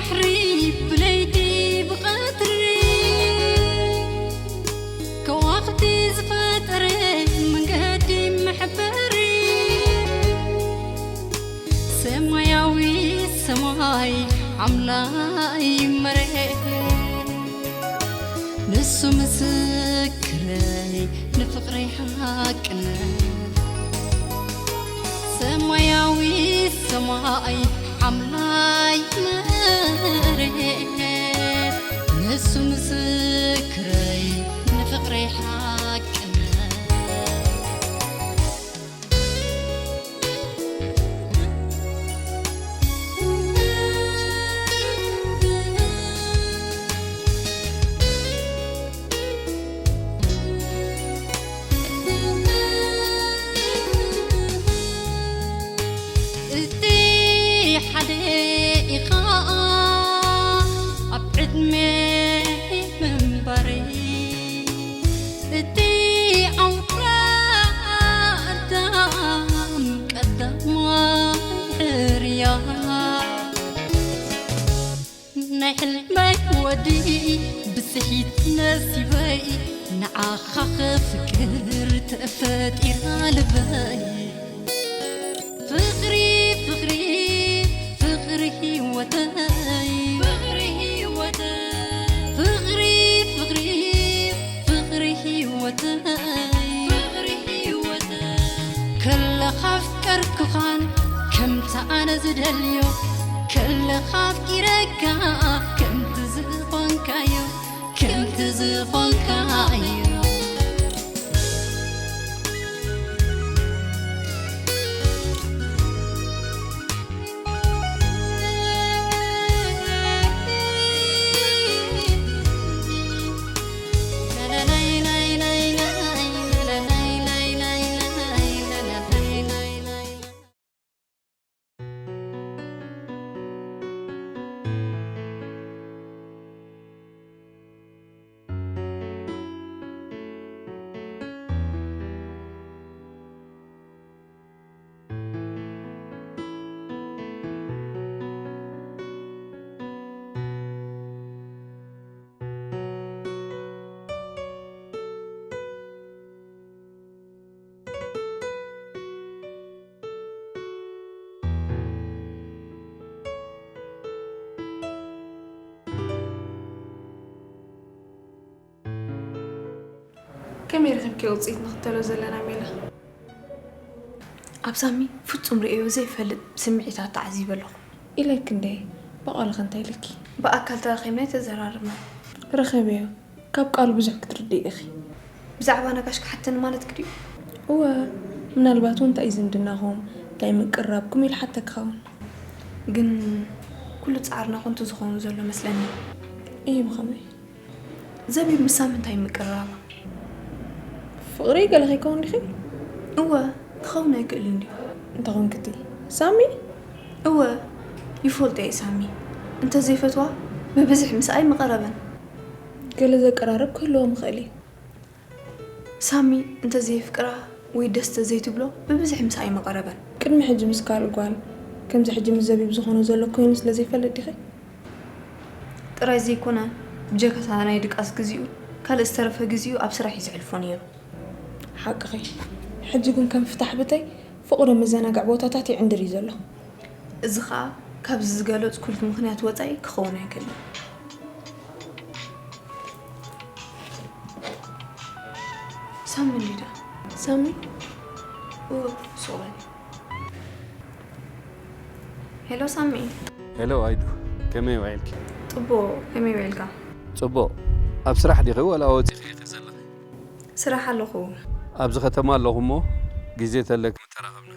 ባሕሪ ብለይቲ ብቐትሪ ከዋኽብቲ ዝፈጠረ መንገዲ መሕበሪ ሰማያዊ ሰማይ ኣምላይ መሬት ንሱ ምስክረይ ንፍቕረይ ሓቅነት ሰማያዊ ሰማይ ሓምላይ መሬት ንሱ ምስክረይ ንፍቕረይ ሓቅነት እቲ ሓደ ኢኻ ኣብ ዕድመ ምንባረይ እቲ ኣውራ ኣዳም ቀዳማይ ሕርያ ናይ ሕልመይ ወዲ ብስሒት ነሲበይ ንዓኻ ክፍቅር ተፈጢራ ልበይ ፍቕሪ ፍቕሪ ፍቕሪ ህይወተይ ፍቕሪ ህይወተይ ፍቕሪ ፍቕሪ ፍቕሪ ህይወተይ ፍቕሪ ህይወተይ ከለኻ ኣፍቀርኩኻን ከምቲ ኣነ ዝደልዮ ከለኻ ኣፍቂረካ ከምቲ ዝኾንካዮ ከምቲ ዝኾንካዮ ከመይ ረኺብኪ ውፅኢት ንኽተሎ ዘለና ሜላ? ኣብ ሳሚ ፍጹም ርእዮ ዘይፈልጥ ስምዒታት ተዓዚበ ኣለኹ። ኢለኪ እንደ ብቓልኺ እንታይ ኢለኪ? ብኣካል ተራኺብና ኣይተዘራረብናን። ርኸብዮ፣ ካብ ቃሉ ብዙሕ ክትርድኢ ኢኺ። ብዛዕባ ነጋሽ ክሓተኒ ማለትኪ ድዩ? እወ፣ ምናልባት እውን እንታይ እዩ ዝምድናኹም፣ እንታይ ምቅርራብኩም ኢሉ ሓተኪ ክኸውን። ግን ኩሉ ጻዕርና ከንቱ ዝኾኑ ዘሎ መስለኒ። እዩ ብኸመይ? ዘቢብ ምሳም እንታይ ምቅርራብ? ፍቕሪ ገለ ከይከውን ዲኺ? እወ፣ ክኸውን ኣይክእልን ድዩ? እንተኾንክቲ ሳሚ? እወ፣ ይፈልጦ እየ ሳሚ። እንተዘይፈትዋ ብብዝሒ ምስኣ ኣይምቐረበን። ገለ ዘቀራርብ ክህልዎ ምኽእል እዩ። ሳሚ እንተዘየፍቅራ ወይ ደስ ተዘይትብሎ ብብዝሒ ምስኣ ኣይምቐረበን። ቅድሚ ሕጂ ምስ ካልእ ጓል ከምዚ ሕጂ ምስ ዘቢብ ዝኾኖ ዘሎ ኮይኑ ስለዘይፈልጥ ዲኺ? ጥራይ ዘይኮነ፣ ብጀካታ ናይ ድቃስ ግዚኡ፣ ካልእ ዝተረፈ ግዚኡ ኣብ ስራሕ እዩ ዘሕልፎ ነይሩ። ሓቅኺ። ሕጂ ግን ከም ፍታሕ ብተይ ፍቕሪ ኣብ መዘናግዒ ቦታታት ይዕንድር እዩ ዘሎ። እዚ ኸኣ ካብዚ ዝገለጽኩልኪ ምኽንያት ወጻኢ ክኸውን ኣይክእልን። ሳሚ እንዲዳ። ሳሚ? እወ፣ ሱቕ በሊ። ሄሎ ሳሚ። ሄሎ ኣይዱ፣ ከመይ ውዒልኪ? ጽቡቕ፣ ከመይ ውዒልካ? ጽቡቕ። ኣብ ስራሕ ዲኺ ወላ ወጺኺ ኢኺ ዘለኺ? ስራሕ ኣለኹ። ኣብዚ ከተማ ኣለኹ እሞ ግዜ ተለኪ ምተራኸብና።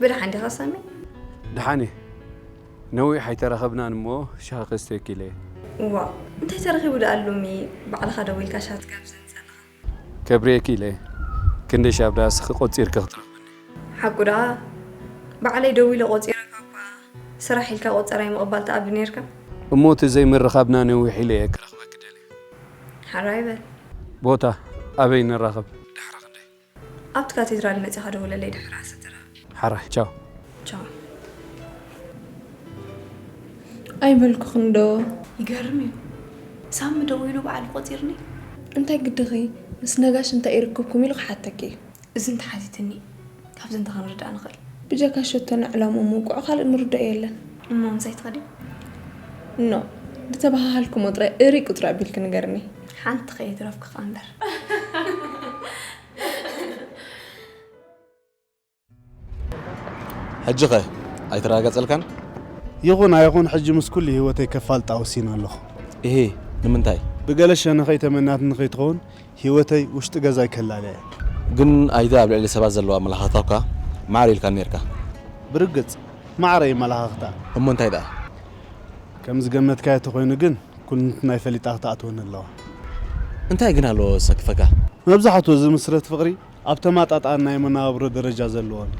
ብደሓን ዲኻ ሳሚ? ደሓን እየ። ነዊሕ ኣይተራኸብናን እሞ ሻሂ ከስተኪ ኢለ እየ። እዋእ፣ እንታይ ተረኺቡ ደኣ ሎሚ ባዕልኻ ደዊልካ ሻሂ ትጋብዘኒ ዘለኻ? ከብርየኪ ኢለ እየ። ክንደይ ሻብ ደኣ እስኺ ቆጺርኪ ክትረኽብኒ? ሓቁ ደኣ ባዕለይ ደዊለ ቆጺረካ እኳ ስራሕ ኢልካ ቆጸራይ ምቕባል ትኣቢ ኔርካ። እሞ እቲ ዘይምርኻብና ነዊሕ ኢለ እየ ክረኽበኪ ደልየ። ሓራይ በል። ቦታ ኣበይ ንራኸብ? ድሕሪ ክንደይ? ኣብቲ ካቴድራል መጺኻ ደውለለይ ድሕሪ ዓሰርተ ደቂቕ። ሓራይ ቻው። ቻው። ኣይበልኩኽን ዶ? ይገርም እዩ። ሳሚ ደዊሉ ባዕሉ ቆፂርኒ። እንታይ ግድኺ? ምስ ነጋሽ እንታይ ይርክብኩም ኢሉ ክሓተኪ እዩ። እዚ እንተሓቲትኒ ካብዚ እንታይ ክንርዳእ ንኽእል? ብጀካ ሸቶን ዕላምኡ ምውቅዑ ካልእ ንርድኦ የለን። እሞ ምሳይ ትኸዲ? ኖ፣ ዝተባሃሃልኩሞ ጥራይ እርይ ቁፅሪ ኣቢልኪ ንገርኒ። ሓንቲ ከየትረፍኪ ከኣ እምበር። ሕጂ ኸ ኣይተረጋገጸልካን? ይኹን ኣይኹን ሕጂ ምስ ኩሉ ህይወተይ ከፋልጣ ወሲነ ኣለኹ። እሄ፣ ንምንታይ? ብገለ ሸነኸ ኣይተመንያትኒ ከይትኸውን ህይወተይ ውሽጢ ገዛይ ከላልያ እየ። ግን ኣይዳ ኣብ ልዕሊ ሰባት ዘለዋ ኣመለኻኽታ እኳ ማዕረ ኢልካ ነይርካ። ብርግጽ ማዕረ እዩ ኣመለኻኽታ። እሞ እንታይ ደኣ? ከም ዝገመትካዮ ተኾይኑ ግን ኩልንትናይ ፈሊጣ ክትኣትወኒ ኣለዋ። እንታይ ግን ኣሎ ዘሰክፈካ? መብዛሕትኡ ዝምስረት ፍቕሪ ኣብ ተማጣጣኒ ናይ መነባብሮ ደረጃ ዘለዎም እዩ።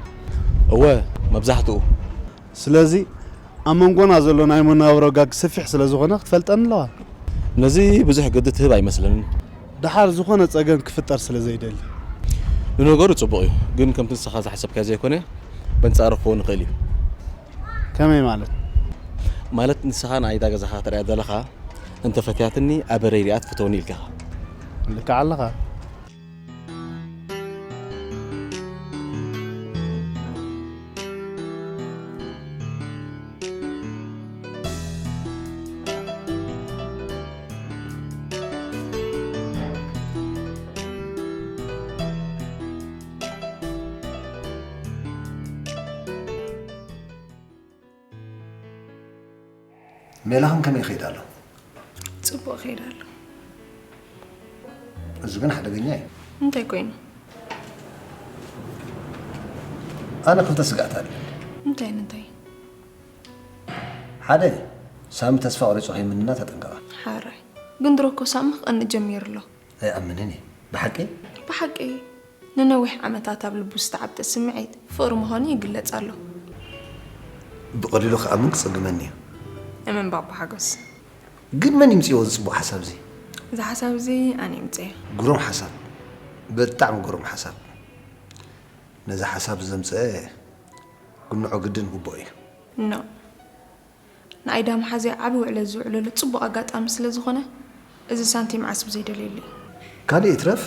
እወ መብዛሕትኡ። ስለዚ ኣብ መንጎና ዘሎ ናይ መነባብሮ ጋግ ሰፊሕ ስለ ዝኾነ ክትፈልጠኒ ኣለዋ። ነዚ ብዙሕ ግዲ ትህብ ኣይመስለንን። ደሓር ዝኾነ ጸገም ክፍጠር ስለ ዘይደሊ። ንነገሩ ጽቡቕ እዩ፣ ግን ከምቲ ንስኻ ዝሓሰብካዮ ዘይኮነ በንጻሩ ክኸውን ይኽእል እዩ። ከመይ ማለት? ማለት ንስኻ ንኣይዳ ገዛኻ ክትርእያ ዘለኻ እንተ ፈትያትኒ ኣበረይ ሪኣ ትፈተውኒ ኢልካ ኢኻ። ልክዕ ኣለኻ። ሜላኽን ከመይ ይኸይድ ኣሎ? ጽቡቕ ይኸይድ ኣሎ። እዚ ግን ሓደገኛ እዩ። እንታይ ኮይኑ? ኣነ ክልተ ስግኣት ኣለኒ። እንታይ እንታይ? ሓደ፣ ሳሚ ተስፋ ቆሪጹ ከይምንና ተጠንቀቓ። ሓራይ። ግን ድሮ እኮ ሳሚ ክቐንእ ጀሚሩ ኣሎ። ኣይኣምንን እየ። ብሓቂ? ብሓቂ። ንነዊሕ ዓመታት ኣብ ልቡ ዝተዓብጠ ስምዒት ፍቕሪ ምዃኑ ይግለጽ ኣሎ። ብቐሊሉ ክኣምን ክጽግመኒ እዩ። እመን ባባ ሓጎስ። ግን መን ይምጽእዎ እዚ ጽቡቕ ሓሳብ እዚ? እዚ ሓሳብ እዚ ኣነ ይምጽእ። ግሩም ሓሳብ። ብጣዕሚ ግሩም ሓሳብ። ነዚ ሓሳብ ዘምጽአ ግምዖ ግድን ግቡእ እዩ። No። ንኣይዳ መሓዘይ ዓቢ ውዕለት ዝውዕለሉ ጽቡቕ ኣጋጣሚ ስለ ዝኾነ፣ እዚ ሳንቲም ዓስቢ ዘይደልየሉ እዩ። ካልእ ይትረፍ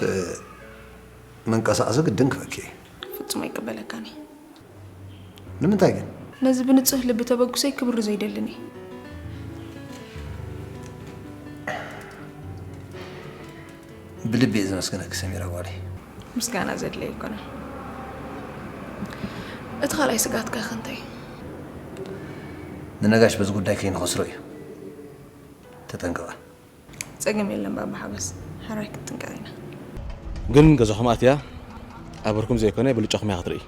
መንቀሳቐሲ ግድን ክበኪ እየ። ፍጹም ኣይቅበለካን እየ። ንምንታይ ግን? ነዚ ብንጹህ ልቢ ተበግሶይ ክብሪ ዘይደልን እየ። ብልቢ እየ ዘመስግነኪ ሰሚራ ጓለይ። ምስጋና ዘድለይ ኣይኮነን። እቲ ካልኣይ ስግኣትካ ከ እንታይ እዩ? ንነጋሽ በዚ ጉዳይ ከይንኸስሮ እዩ። ተጠንቀቐ። ጸገም የለን ባባ ሓጎስ፣ ሕራይ ክንጥንቀቕ ኢና። ግን ገዛኹም ኣትያ ኣበርኩም ዘይኮነ ብልጫኹም እያ ክትርኢ።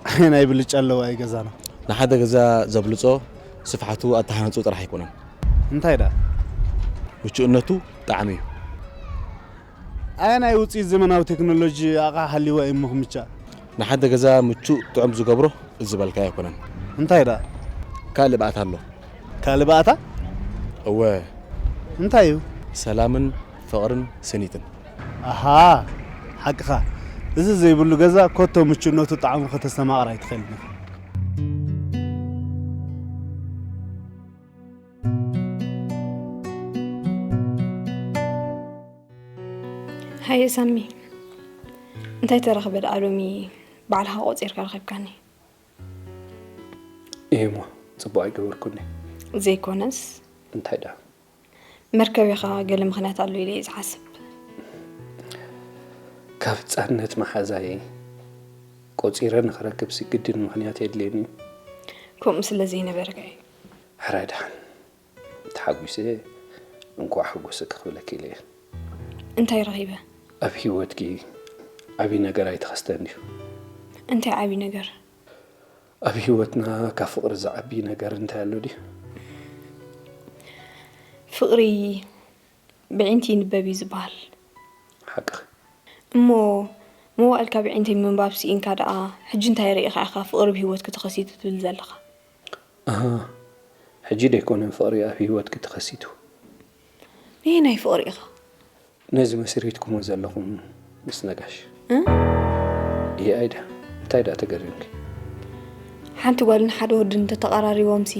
ኣየናይ ብልጫ ኣለዋ እዩ ገዛና? ንሓደ ገዛ ዘብልጾ ስፍሓቱ ኣተሃናንጽኡ ጥራሕ ኣይኮነን። እንታይ ደኣ? ምቹእነቱ ጣዕሚ እዩ። ኣየናይ ውፅኢት ዘመናዊ ቴክኖሎጂ ኣቕሓ ሃልይዋ እዩ እሞ ክምቻእ? ንሓደ ገዛ ምቹእ ጥዑም ዝገብሮ እዚ ዝበልካዮ ኣይኮነን። እንታይ ደኣ? ካልእ ባእታ ኣሎ። ካልእ ባእታ? እወ። እንታይ እዩ? ሰላምን ፍቕርን ስኒትን። ኣሃ ሓቅኻ። እዚ ዘይብሉ ገዛ ኮቶ ምቹእነቱ ጣዕሙ ከተስተማቕር ኣይትኽእልን ኢኻ። ሃየ ሳሚ፣ እንታይ ተረኽበ ደኣ ሎሚ ባዕልኻ ቆጺርካ ረኺብካኒ? እየ'ሞ፣ ጽቡቕ ኣይገበርኩን። ዘይኮነስ። እንታይ ደኣ? መርከቢኻ ገለ ምኽንያት ኣሎ ኢለ እየ ዝሓስብ። ካብ ህጻንነት መሓዛይ ቆጺረ ንኽረክብሲ ግድን ምኽንያት የድልየኒ እዩ። ከምኡ ስለ ዘይነበረ ከ? ሕራይ ደሓን። ተሓጒሰ እንኳዕ ሓጎሰኪ ክብለኪ ኢለ እየ። እንታይ ረኺበ? ኣብ ህይወትኪ ዓቢ ነገር ኣይተኸስተን ድዩ? እንታይ ዓቢ ነገር? ኣብ ህይወትና ካብ ፍቕሪ ዝዓቢ ነገር እንታይ ኣሎ ድዩ? ፍቕሪ ብዒንቲ ይንበብ እዩ ዝበሃል። ሓቅኺ። እሞ መዋእልካ ብዒንተይ ምንባብ ስኢንካ ደኣ ሕጂ እንታይ ርኢኻ ኢኻ ፍቕሪ ብህይወትኪ ተኸሲቱ ትብል ዘለኻ? ኣሃ፣ ሕጂ ደይኮነን ፍቕሪ ኣብ ህይወትኪ ተኸሲቱ። ነየናይ ፍቕሪ ኢኻ? ነዚ መስሪትኩሞ ዘለኹም ምስ ነጋሽ። እ? እየ ኣይዳ፣ እንታይ ደኣ ተገሪምኪ? ሓንቲ ጓልን ሓደ ወድን እንተተቐራሪቦምሲ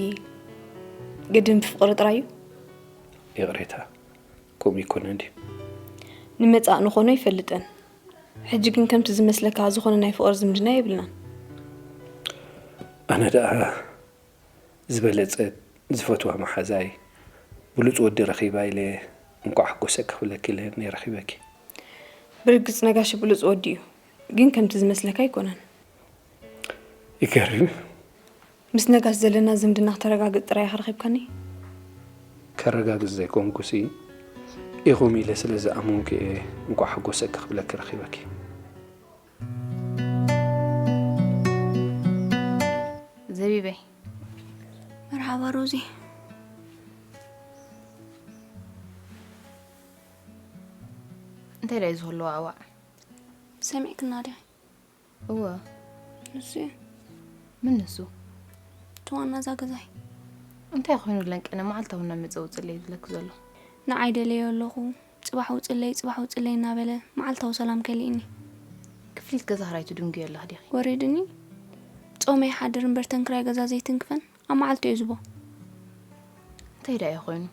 ግድን ብፍቕሪ ጥራይ እዩ? ይቕሬታ፣ ከምኡ ይኮነን ድዩ? ንመጻእ ንኾኖ ኣይፈልጥን። ሕጂ ግን ከምቲ ዝመስለካ ዝኾነ ናይ ፍቕሪ ዝምድና የብልናን። ኣነ ደኣ ዝበለጸት ዝፈትዋ መሓዛይ ብሉጽ ወዲ ረኺባ ኢለ እንኳዕ ሓጎሰኪ ክብለኪ ኢለ ነይረ ረኺበኪ። ብርግጽ ነጋሽ ብሉጽ ወዲ እዩ፣ ግን ከምቲ ዝመስለካ ኣይኮነን። ይገርም። ምስ ነጋሽ ዘለና ዝምድና ክተረጋግጽ ጥራይ ኢኻ ረኺብካኒ? ከረጋግጽ ዘይኮንኩሲ፣ ኢኹም ኢለ ስለ ዝኣመንኩ እየ እንኳዕ ሓጎሰኪ ክብለኪ ረኺበኪ። ዘቢበይ። መርሓባ ሮዚ። እንታይ ደኣ እዩ ዝህልዎ ኣዋዕ? ሰሚዕክና ዲኺ? እወ። ንሱ እዩ። ምን ንሱ? እቲ ዋና እዛ ገዛይ። እንታይ ኮይኑ ለንቀነ መዓልታዊ እናመጸ ውጽለይ ዝብለኪ ዘሎ? ንዓይ ደለዮ ኣለኹ፣ ጽባሕ ውጽለይ፣ ጽባሕ ውጽለይ እናበለ መዓልታዊ ሰላም ከሊእኒ። ክፍሊት ገዛ ክራይ ትድንጉዮ ኣለኺ ዲኺ? ወሪድኒ። ጾመይ ይሓድር እምበር ተን ክራይ ገዛ ዘይትንክፈን ኣብ መዓልቲ እየ ዝቦ። እንታይ ደኣ እዩ ኮይኑ?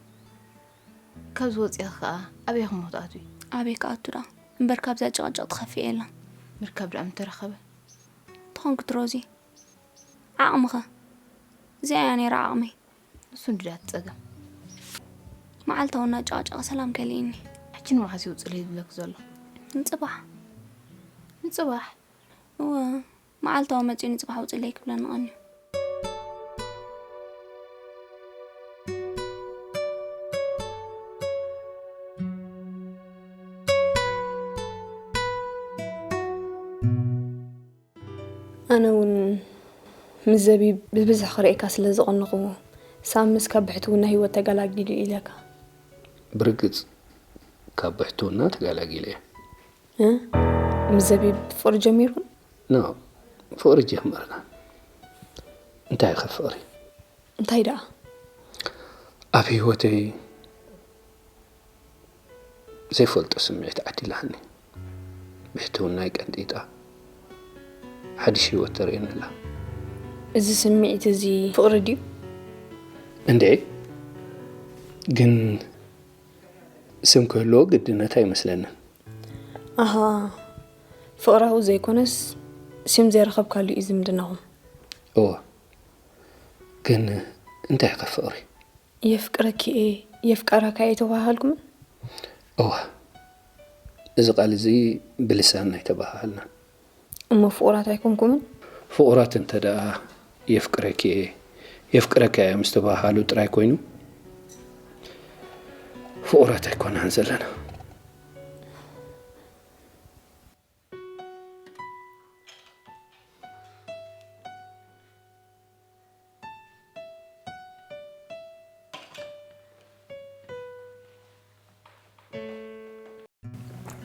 ካብዚ ወጺኺ ከኣ ኣበይ ኢኹም ክትኣትዊ? ኣበይ ክኣቱ ደኣ? እምበር ካብዛ ጭቕጭቕ ትኸፍእ የላን። ምርካብ ደኣ ምተረኸበ። ትኾንኪ ትሮዚ። ዓቕምኸ? እዚኣ እያ ነይራ ዓቕመይ። ንሱ እንድያ እቲ ጸገም። መዓልታዊ እናጨቕጨቐ ሰላም ከሊእኒ። ሕጂ ንመዓስ እዩ ውጽለይ ዝብለኪ ዘሎ? ንጽባሕ። ንጽባሕ? እወ፣ መዓልታዊ መጺኡ ንጽባሕ ውጽለይ ክብለኒ ቀንዩ። ኣነ እውን ምስ ዘቢብ ብብዝሒ ክርእየካ ስለ ዝቐነኹ፣ ሳምስ ካብ ብሕትውና ህይወት ተገላጊሉ ኢለካ። ብርግጽ ካብ ብሕትውና ተገላጊለ እየ። እ? ምስ ዘቢብ ፍቕሪ ጀሚርኩም? ኖ፣ ፍቕሪ ጀመርና። እንታይ ከ ፍቕሪ? እንታይ ደኣ? ኣብ ህይወተይ ዘይፈልጦ ስምዒት ዓዲላኒ። ብሕትውናይ ቀንጢጣ ሓድሽ ህይወት ተርእየኒ ኣላ። እዚ ስምዒት እዚ ፍቕሪ ድዩ? እንዴ፣ ግን ስም ክህልዎ ግድነት ኣይመስለንን። ኣሃ፣ ፍቕራዊ ዘይኮነስ ስም ዘይረኸብካሉ እዩ ዝምድናኹም። እወ፣ ግን እንታይ ከ ፍቕሪ? የፍቅረኪ እየ፣ የፍቀረካ እየ ተባሃሃልኩምን? እወ፣ እዚ ቃል እዚ ብልሳንና ኣይተባሃሃልናን። እሞ ፍቑራት ኣይኮንኩምን? ፍቑራት እንተ ደኣ የፍቅረኪ እየ፣ የፍቅረካ እየ ምስ ተባሃሃሉ ጥራይ ኮይኑ፣ ፍቑራት ኣይኮናን ዘለና።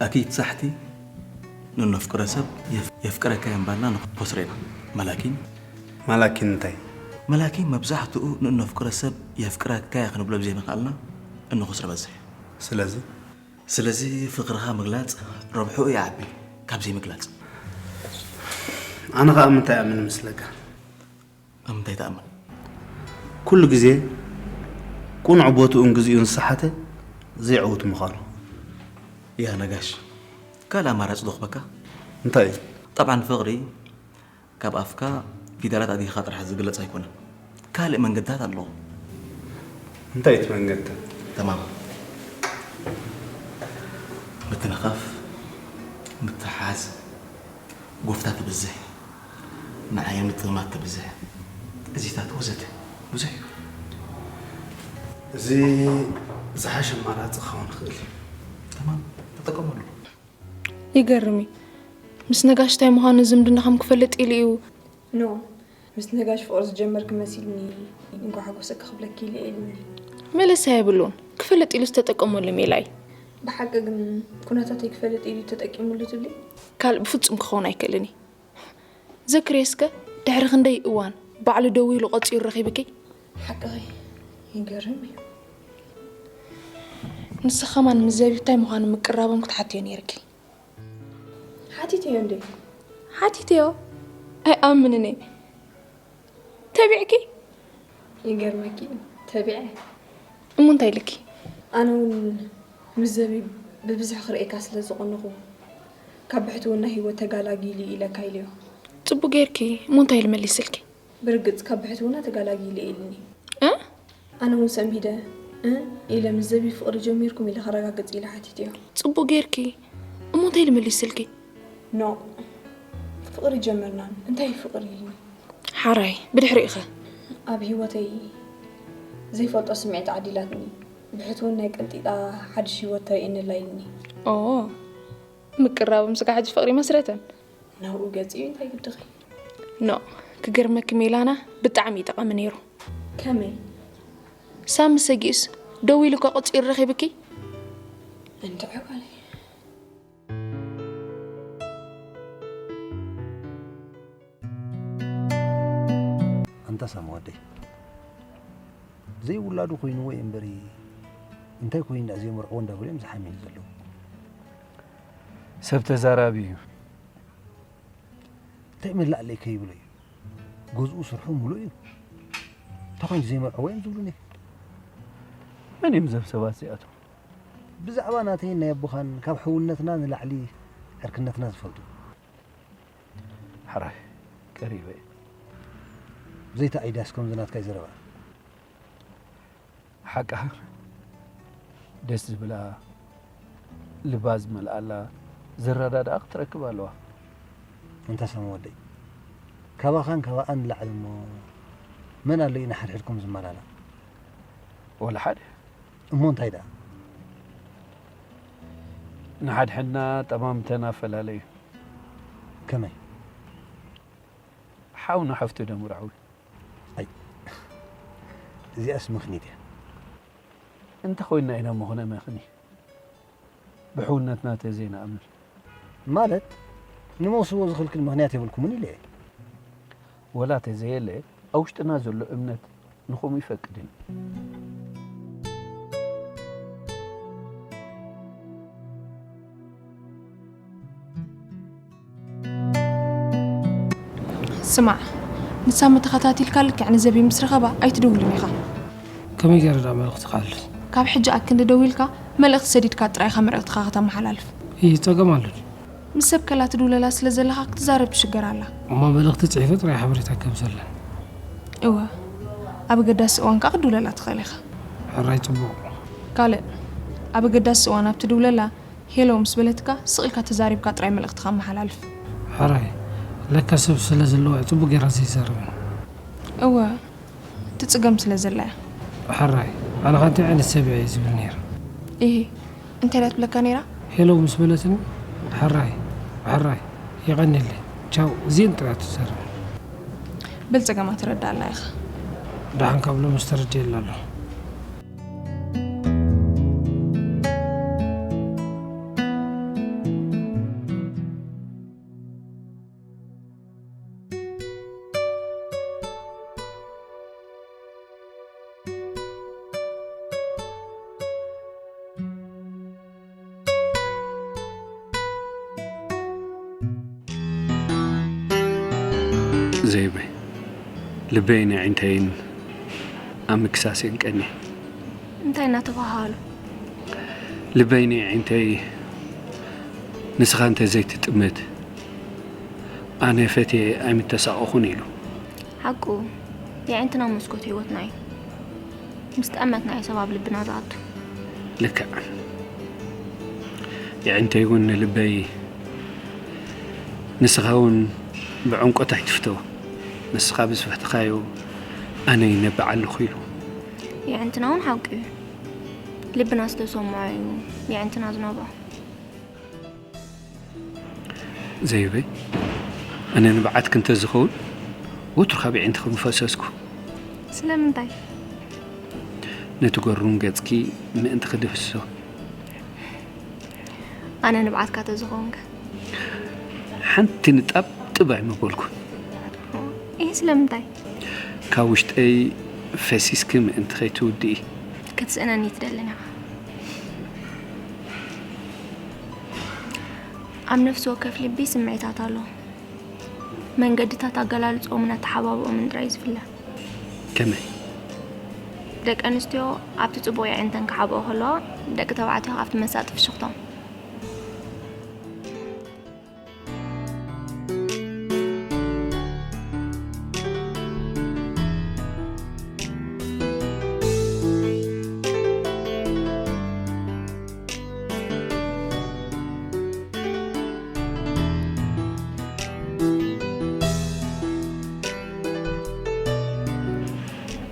ኣኪት ሳሕቲ ንእነፍቅሮ ሰብ የፍ-፣ የፍቅረካ እየ እምባልና ንኸስሮ ኢና። መላኪን? መላኪን እንታይ? መላኪን መብዛሕትኡ ንእነፍቅሮ ሰብ የፍቅረካ እየ ክንብሎ ብዘይምኽኣልና እንኸስሮ በዝሕ። ስለዚ? ስለዚ ፍቕርኻ ምግላጽ ረብሕኡ ይዓቢ ካብ ዘይምግላጽ። ኣነ ኸኣ ምንታይ እኣምን መስለካ? ኣብ ምንታይ ትኣምን? ኩሉ ግዜ ቅኑዕ ቦትኡን ግዜኡን ዝሰሓተ ዘይዕውት ምዃኑ። ያ ነጋሽ፣ ካልእ ኣማራጺ ዶ ክህበካ? እንታይ እዩ? ጠብዓን ፍቕሪ ካብ ኣፍካ ፊደላት ኣእቲኻ ጥራሕ ዝግለጽ ኣይኮነን። ካልእ መንገድታት ኣለዎ። እንታይ እቲ መንገድታት? ተማም። ምትንኻፍ፣ ምትሓዝ፣ ጎፍታ ትብዝሕ፣ ንዓይ ምጥማት ትብዝሕ፣ እዚታት ወዘተ ብዙሕ እዩ። እዚ ዝሓሸ ኣማራጺ ክኸውን ይኽእል እዩ። ተማም፣ ተጠቀመሉ። ይገርም እዩ። ምስ ነጋሽ እንታይ ምዃኑ ዝምድናኹም ክፈልጥ ኢሉ እዩ። ኖ፣ ምስ ነጋሽ ፍቕሪ ዝጀመርኪ መሲልኒ፣ እንኳዕ ሓጎሰኪ ክብለኪ ኢለ ኢሉኒ። መለሳ የብሉን። ክፈልጥ ኢሉ ዝተጠቀመሉ ሜላ እዩ። ብሓቂ ግን ኩነታተይ ክፈልጥ ኢሉ ተጠቂሙሉ ትብሊ? ካልእ ብፍጹም ክኸውን ኣይክእልን እዩ። ዘክርዮ እስከ፣ ድሕሪ ክንደይ እዋን ባዕሉ ደዊሉ ቆጺሩ ረኺብኪ? ሓቅኺ፣ ይገርም እዩ። ንስኺ ከማን ምስ ዘቢብ እንታይ ምዃኑ ምቅራቦም ክትሓትዮ ነይርኪ። ሓቲተዮ እንዴ? ሓቲተዮ። ኣይኣምንን እየ። ተቢዕኪ? ይገርመኪ እዩ። ተቢዐ። እሞ እንታይ ኢልኪ? ኣነ እውን ምስ ዘቢብ ብብዝሒ ክርእየካ ስለ ዝቐነኹ፣ ካብ ብሕትውና ህይወት ተጋላጊሉ ኢለካ ኢለዮ። ጽቡቅ ጌርኪ። እሞ እንታይ ኢሉ መሊስልኪ? ብርግጽ ካብ ብሕትውና ተጋላጊሉ ኢልኒ። እ? ኣነ እውን ሰንቢደ፣ እ? ኢለ ምስ ዘቢብ ፍቕሪ ጀሚርኩም ኢለ ከረጋግጽ ኢለ ሓቲትዮ። ጽቡቅ ጌርኪ። እሞ እንታይ ኢሉ መሊስልኪ? ኖ፣ ፍቕሪ ጀመርናን እንታይ ፍቕሪ ኢልኒ። ሓራይ፣ ብድሕሪኡ ኸ? ኣብ ህይወተይ ዘይፈልጦ ስምዒት ዓዲላትኒ። ብሕትውናይ ቀንጢጣ ሓድሽ ህይወት ተርእየኒ ኣላ ኢልኒ። ኦ፣ ምቅራቦም ስጋ ሕጂ ፍቕሪ መስረተን? ናብኡ ገጺ እዩ እንታይ ግድኺ? ኖ፣ ክገርመኪ ሜላና ብጣዕሚ እዩ ጠቓሚ ነይሩ። ከመይ? ሳሚ ሰጊኡስ ደዊሉ እኮ ቀጺሩ ረኺብኪ? እንድዒ ጓለይ። ኣንታ ሳሚ ወደይ፣ ዘይውላዱ ኮይኑ ወይ እምበሪ እንታይ ኮይኑ ደኣ ዘይመርዕዎ እንዳበሉ እዮም ዝሓምዩ ዘለዉ። ሰብ ተዛራቢ እዩ። እንታይ መላእለይ ከይብሎ እዩ። ገዝኡ ስርሑ ሙሉእ እዩ። እንታይ ኮይኑ ዘይመርዕዎ እዮም ዝብሉኒ? መን እዮም ዘም ሰባት እዚኣቶም? ብዛዕባ ናተይን ናይ ኣቦኻን ካብ ሕውነትና ንላዕሊ ዕርክነትና ዝፈልጡ። ሕራይ ቀሪበ እየ። ብዘይታ ኣይዳስ ከምዚ ናትካይ ዘረባ። ሓቃ ደስ ዝብላ ልባ ዝመልኣላ ዘረዳድኣ ክትረክብ ኣለዋ። እንታ ሳሚ ወደይ፣ ካባኻን ካባኣን ንላዕሊ እሞ መን ኣሎ እዩ ንሓድሕድኩም ዝመላላእ? ወላ ሓደ። እሞ እንታይ ደኣ? ንሓድሕድና ጠማምተና ፈላለዩ። ከመይ? ሓው ንሓፍቱ ደምርዓዊ። ኣይ፣ እዚኣስ ምኽኒት እያ። እንተኾይንና ኢና ምኾነ መኽኒ ብሕውነትና ተዘይንኣምን። ማለት ንመውስቦ ዝኽልክል ምኽንያት የብልኩምን ኢለ እየ። ወላ ተዘየለ ኣብ ውሽጥና ዘሎ እምነት ንኸምኡ ይፈቅድን። ስማዕ፣ ንሳሚ ተኸታቲልካ ልክዕ ንዘቢ ምስ ረኸባ ኣይትደውልን ኢኻ። ከመይ ገይረ ደኣ መልእኽቲ ክሓልፍ? ካብ ሕጂ ኣክንዲ ደዊልካ መልእኽቲ ሰዲድካ ጥራይ ኢኻ መልእኽትኻ ከተመሓላልፍ። ይህ ጸገም ኣሎ ድዩ? ምስ ሰብ ከላ ትድውለላ ስለ ዘለኻ ክትዛረብ ትሽገር ኣላ። እሞ መልእኽቲ ጽሒፈ ጥራይ ሓበሬታ ከምሰለን። እወ፣ ኣብ ኣገዳሲ እዋን ከኣ ክትድውለላ ትኽእል ኢኻ። ሕራይ ጽቡቕ። ካልእ፣ ኣብ ኣገዳሲ እዋን ኣብ ትድውለላ ሄሎ ምስ በለትካ ስቕ ኢልካ ተዛሪብካ ጥራይ መልእኽትኻ ኣመሓላልፍ። ሕራይ ለካ ሰብ ስለ ዘለዋ ጽቡቕ ጌራ ዘይዛረብን። እወ፣ እቲ ጽገም ስለ ዘላ እያ። ሕራይ ኣነ ኸ እንታይ ዓይነት ሰብ እየ ዝብል ነይረ። ኢሂ፣ እንታይ ድያ ትብለካ ነይራ? ሄሎ ምስ በለትኒ ሕራይ ሕራይ የቐንየለይ ቻው እዚአን ጥራይ ትዛረብ። በል ጸገማ ትረዳኣላ ኢኻ። ደሓን ካብ ሎምስ ተረዲኤላ ኣለኹ። ዘይበይ ልበይን ኣዒንተይን ኣብ ምክሳስ እየን ቀንየን። እንታይ እናተባሃሃሉ? ልበይን ኣዒንተይ ንስኻ እንተ ዘይትጥምት ኣነ ፈትየ ኣይምተሳቐኹን ኢሉ። ሓቁ የዒንትና መስኮት ህይወትና እዩ። ምስ ጠመትና እዩ ሰብ ኣብ ልብና ዝኣቱ። ልክዕ። የዒንተይ እውን ንልበይ ንስኻ እውን ብዕምቆት ኣይትፍተዎ። ንስኻ ብዝፈተኻዮ ኣነ ይነብዕ ኣለኹ ኢሉ። የዒንትና እውን ሓቁ እዩ። ልብና ዝተሰምዖ እዩ የዒንትና ዝነብዖ። ዘይበይ ኣነ ንብዓትኪ እንተዝኸውን ወትሩ ካብ የዒንትኺ ምፈሰስኩ። ስለምንታይ? ነቲ ገሩም ገጽኪ ምእንቲ ክድህስሶ። ኣነ ንብዓትካ ተዝኸውን ከ? ሓንቲ ንጣብ ጥብ ኣይምበልኩን። ይህ ስለምንታይ? ካብ ውሽጠይ ፈሲስኪ ምእንቲ ከይትውድኢ። ክትስእነኒ ትደልን ኢኻ። ኣብ ነፍሲ ወከፍ ልቢ ስምዒታት ኣሎ። መንገድታት ኣገላልጾምን ኣተሓባብኦምን ጥራይ ዝፍለ። ከመይ? ደቂ ኣንስትዮ ኣብቲ ጽቡቕ የዒንተን ክሓብኦ ከለዋ፣ ደቂ ተባዕትዮ ኣብቲ መሳጢ ፍሽኽቶም።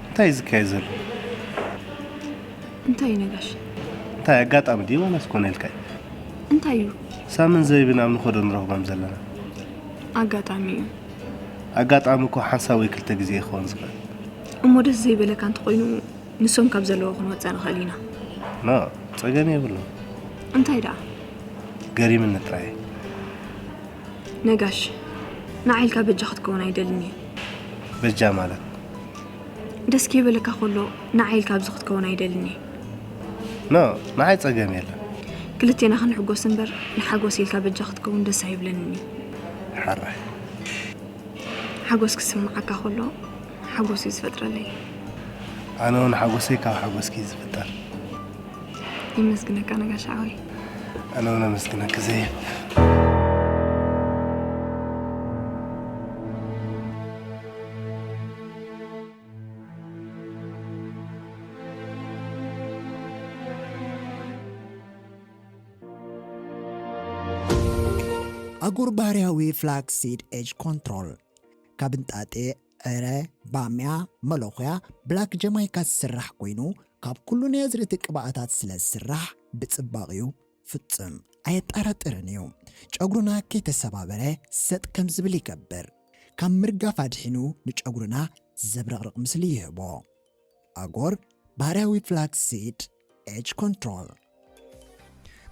እንታይ እዩ ዝካየድ ዘሎ? እንታይ እዩ ነጋሽ? እንታይ ኣጋጣሚ ድዩ ዋላስ ኮነ ኢልካ እዩ? እንታይ እዩ? ሳምን ዘይብን ኣብ ንኸዶ ንረኽቦም ዘለና። ኣጋጣሚ እዩ። ኣጋጣሚ እኮ ሓንሳብ ወይ ክልተ ግዜ ይኸውን ዝኽእል። እሞ ደስ ዘይበለካ እንተኾይኑ ንሶም ካብ ዘለዎ ክንወፅእ ንኽእል ኢና። ኖ፣ ጸገም የብሉን። እንታይ ደኣ? ገሪምኒ ጥራይ። ነጋሽ፣ ንዓይ ኢልካ በጃ ክትከውን ኣይደልን እየ። በጃ ማለት? ደስ ከይበለካ ከሎ ንዓይ ኢልካ ኣብዚ ክትከውን ኣይደልን እየ። ኖ፣ ንዓይ ጸገም የለን። ክልቴና ክንሕጎስ እምበር ንሓጎስ ኢልካ በጃ ክትከውን ደስ ኣይብለንን እዩ። ሓራይ። ሓጎስ ክስምዓካ ከሎ ሓጎስ እዩ ዝፈጥረለይ። ኣነ እውን ሓጎሰይ ካብ ሓጎስኪ እዩ ዝፍጠር። ይመስግነካ ነጋሽ ሓወይ። ኣነ እውን ኣመስግነኪ ዘየብ። ኣጎር ባህርያዊ ፍላክሲድ ኤጅ ኮንትሮል ካብ እንጣጤ፣ ዕረ፣ ባምያ፣ መለኹያ፣ ብላክ ጀማይካ ዝስራሕ ኮይኑ ካብ ኩሉ ናይ ኣዝርእቲ ቅብኣታት ስለ ዝስራሕ ብጽባቕኡ ፍጹም ኣየጠራጥርን እዩ። ጨጉርና ከይተሰባበረ ሰጥ ከም ዝብል ይገብር። ካብ ምርጋፍ ኣድሒኑ ንጨጉርና ዘብረቕርቕ ምስሊ ይህቦ። ኣጎር ባህርያዊ ፍላክሲድ ኤጅ ኮንትሮል።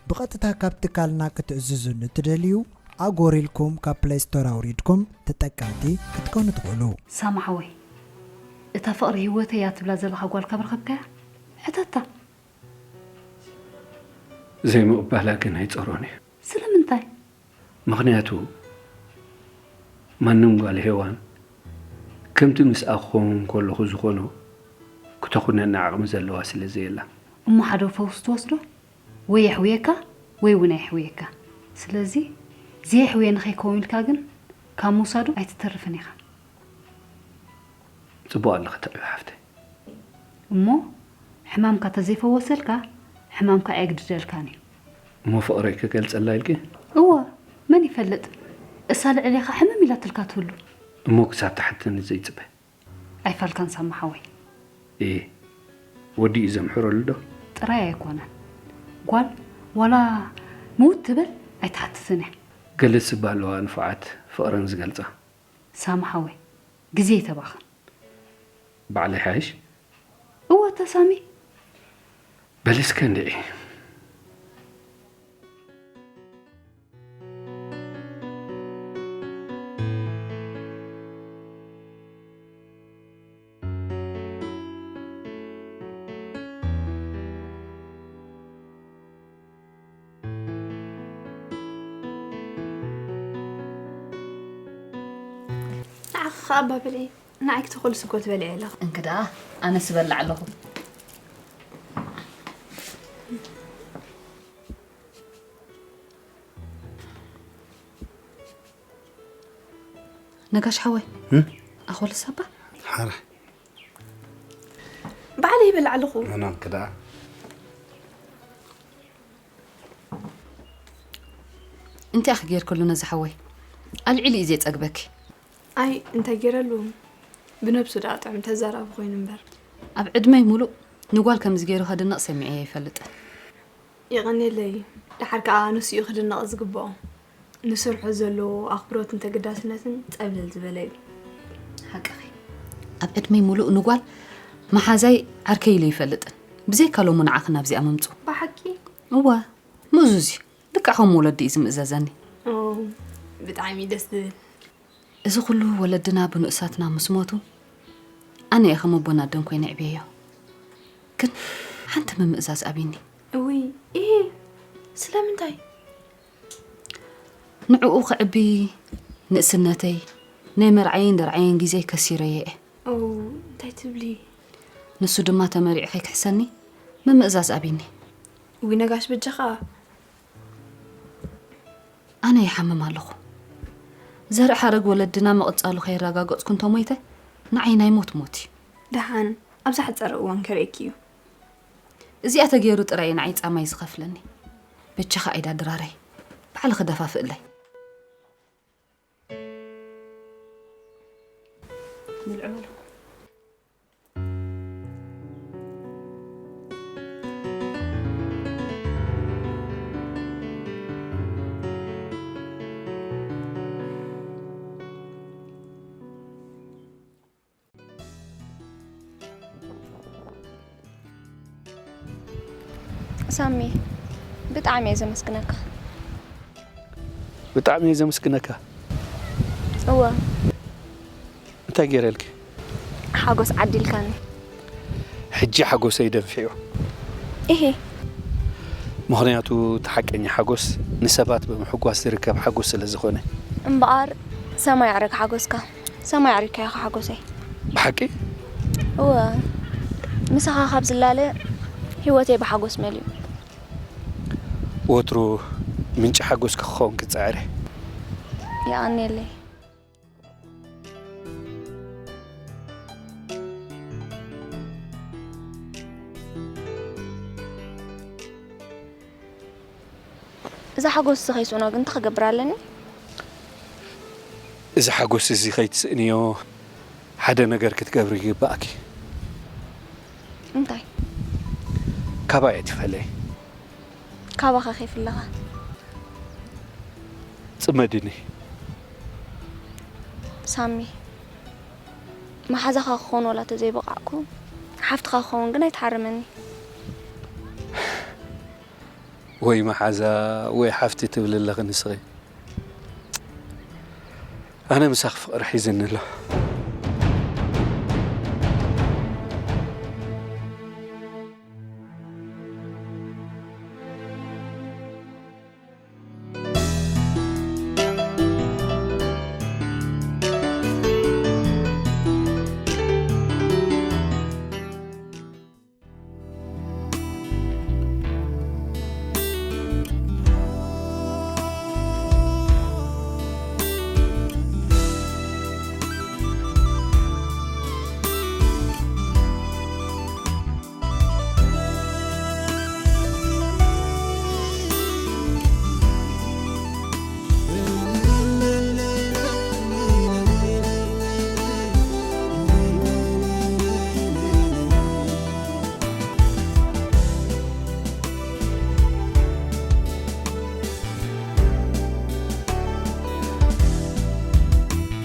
ብቐጥታ ካብ ትካልና ክትእዝዙ ንትደልዩ ኣጎር ኢልኩም ካብ ፕለይ ስቶር ኣውሪድኩም ተጠቀምቲ ክትኮኑ ትኽእሉ። ሳማ ሓወይ፣ እታ ፍቕሪ ህይወተይ እያ ትብላ ዘለኻ ጓል ካብ ረኸብካያ ሕተታ። ዘይምቕባላ ግን ኣይጸሮን እዩ። ስለምንታይ? ምኽንያቱ ማንም ጓል ሄዋን ከምቲ ምስኣ ክኸውን ከለኹ ዝኾኖ ክተኹነኒ ዓቕሚ ዘለዋ ስለ ዘየላ። እሞ ሓደ ፈውሲ ትወስዶ ወይ የሕውየካ ወይ እውን ኣየሕውየካ። ስለዚ ዘየሕውየ ንኸይከውን ኢልካ ግን ካብ ምውሳዱ ኣይትተርፍን ኢኻ። ጽቡቕ ኣለኺ ተቕዩ ሓፍተይ። እሞ ሕማምካ ተዘይፈወሰልካ ሕማምካ ኣየግድደልካን እዩ። እሞ ፍቕረይ ክገልጸላ ኢልኪ? እወ መን ይፈልጥ እሳ ልዕሌኻ ሕምም ኢላትልካ ትህሉ። እሞ ክሳብ ትሓትተኒ ዘይጽበ። ኣይፋልካን ሳማ ሓወይ። እየ ወዲ እዩ ዘምሕረሉ ዶ? ጥራይ ኣይኮነን ጓል ዋላ ምውት ትበል ኣይትሓትትን እያ። ገለ ስባ ኣለዋ ንፉዓት ፍቕረን ዝገልጻ። ሳማ ሓወይ ግዜ ይተባኽን። ባዕለይ ሓይሽ? እወ ተሳሚ። በሊ እስከ እንድዒ። ንዓኺ ከኣ እባ ብልዒ። ንዓይ ክትኾልስ እኮ ትበልዒ ኣለኺ። እንክድኣ ኣነስ እበልዕ ኣለኹ። ነጋሽ ሓወይ ኣኾልስ ኣባ ሓራ ባዕለይ ይበልዕ ኣለኹ። ኣነ እንክድኣ እንታይ ኢኺ ጌርክሉ ነዚ ሓወይ? ኣልዒሉ እዩ ዘይጸግበኪ። ኣይ እንታይ ጌረሉ ብነብሱ ደኣ ጥዑም ተዛራቢ ኮይኑ እምበር። ኣብ ዕድመይ ሙሉእ ንጓል ከምዚ ጌሩ ከድንቕ ሰሚዐዮ ኣይፈልጥን። የቐንየለይ። ደሓር ከኣ ንሱ እዩ ክድነቕ ዝግብኦ። ንስርሖ ዘለዎ ኣኽብሮትን ተገዳስነትን ጸብለል ዝበለ እዩ። ሓቅኺ። ኣብ ዕድመይ ሙሉእ ንጓል መሓዛይ ዓርከይ ኢሉ ኣይፈልጥን። ብዘይካ ሎሚ ንዓኺ ናብዚኣ ምምጽኡ። ብሓቂ? እወ። ምእዙዝ እዩ። ልክዕ ከም ወለዲ እዩ ዝምእዘዘኒ። ኦ፣ ብጣዕሚ ደስ ዝብል። እዚ ኩሉ ወለድና ብንኡሳትና ምስ ሞቱ፣ ኣነ እየ ከም ኣቦን ኣደን ኮይነ ኣዕብየዮ። ግን ሓንቲ ምምእዛዝ ኣብይኒ። እውይ፣ ኢሂ፣ ስለምንታይ? ንዕኡ ከዕቢ ንእስነተይ፣ ናይ መርዓይን ደርዓይን ግዜይ ከሲረዮ እየ። ኦ፣ እንታይ ትብሊ? ንሱ ድማ ተመሪዑ ከይክሕሰኒ ምምእዛዝ ኣቢኒ። ውይ ነጋሽ በጃኻ። ኣነ ይሓምም ኣለኹ። ዘርኢ ሓረግ ወለድና ምቕጻሉ ከይረጋገጽኩ እንተሞይተ ንዓይ ናይ ሞት ሞት እዩ። ደሓን ኣብዛ ሕጸረ እዋን ከርእየኪ እዩ። እዚኣ ተገይሩ ጥራይ እዩ ንዓይ ጻማይ ዝኸፍለኒ። በጃኻ ኣይዳ ድራረይ ባዕልኺ ደፋፍእለይ። ብልዑ በሉ። ሳሚ፣ ብጣዕሚ እየ ዘመስግነካ። ብጣዕሚ እየ ዘመስግነካ። እወ። እንታይ ገይረልኪ? ሓጎስ ዓዲልካኒ። ሕጂ ሓጎሰይ ደንፊዑ። ኢሂ። ምኽንያቱ እቲ ሓቀኛ ሓጎስ ንሰባት ብምሕጓስ ዝርከብ ሓጎስ ስለ ዝኾነ። እምበኣር ሰማይ ኣዕርግ ሓጎስካ። ሰማይ ኣዕሪግካዮ ሓጎሰይ። ብሓቂ? እወ። ምሳኻ ካብ ዝላለ ህይወተይ ብሓጎስ መሊኡ። ወትሩ ምንጪ ሓጎስኪ ክኸውን ክጽዕር እየ። የቐንየለይ። እዛ ሓጎስ እዚ ከይስእኖ ግን እንታይ ክገብር ኣለኒ? እዚ ሓጎስ እዚ ከይትስእንዮ ሓደ ነገር ክትገብሪ ይግባእኪ። እንታይ? ካባይ ኣይትፈለይ። ካባኻ ከይፍለኻ። ጽመድኒ። ሳሚ፣ መሓዛኻ ክኸውን ዋላ ተዘይበቓዕኩ፣ ሓፍትኻ ክኸውን ግን ኣይትሓርመኒ። ወይ መሓዛ ወይ ሓፍቲ ትብሊ ኣለኺ ንስኺ። ኣነ ምሳኺ ፍቕሪ ሒዝኒ ኣሎ።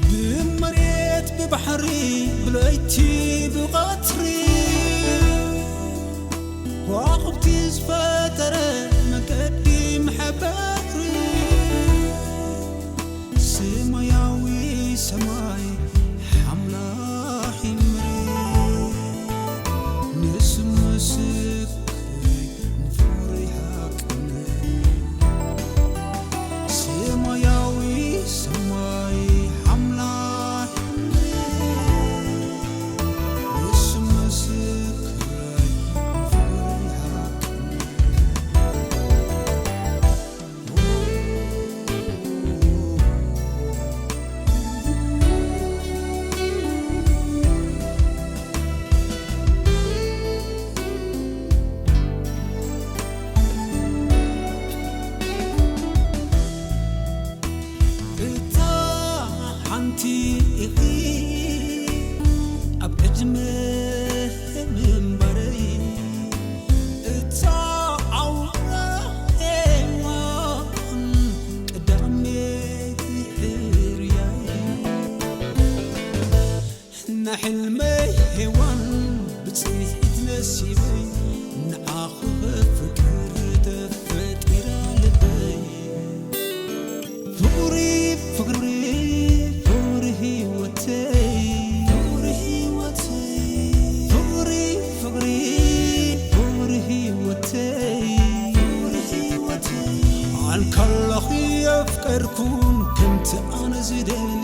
ብመሬት ብባሕሪ ብለይቲ ብቐትሪ ከዋኽብቲ ዝፈጠረ መገዲ መሕበሪ ሰማያዊ ሰማይ ሓምላኺ ምድሪ ንስም ምስክረይ ንፍቕሪ ሓቅነት ሰማያዊ ሰማይ ሓምላኺ ምድሪ ንስም ምስክረይ ንፍቕሪ ሓቅነት እታ ሓንቲ ኢኺ ኣብ ዕድመ ምንባረይ እታ ኣውራ ሄዋን ቀዳመይቲ ሕርያይ ንሕልመይ ሄዋን ብጽንሒት ነሲበይ ንዓኺ ከፍቅር ተፈጢራ ልበይ ፍቕሪ ፍቕሪ ፍቕሪ ህይወተይ ፍቕሪ ህይወተይ ፍቕሪ ፍቕሪ ፍቕሪ ህይወተይ ፍቕሪ ህይወተይ ኣንካላኺ የፍቀርኩን ከምቲ ኣነ ዝደሊ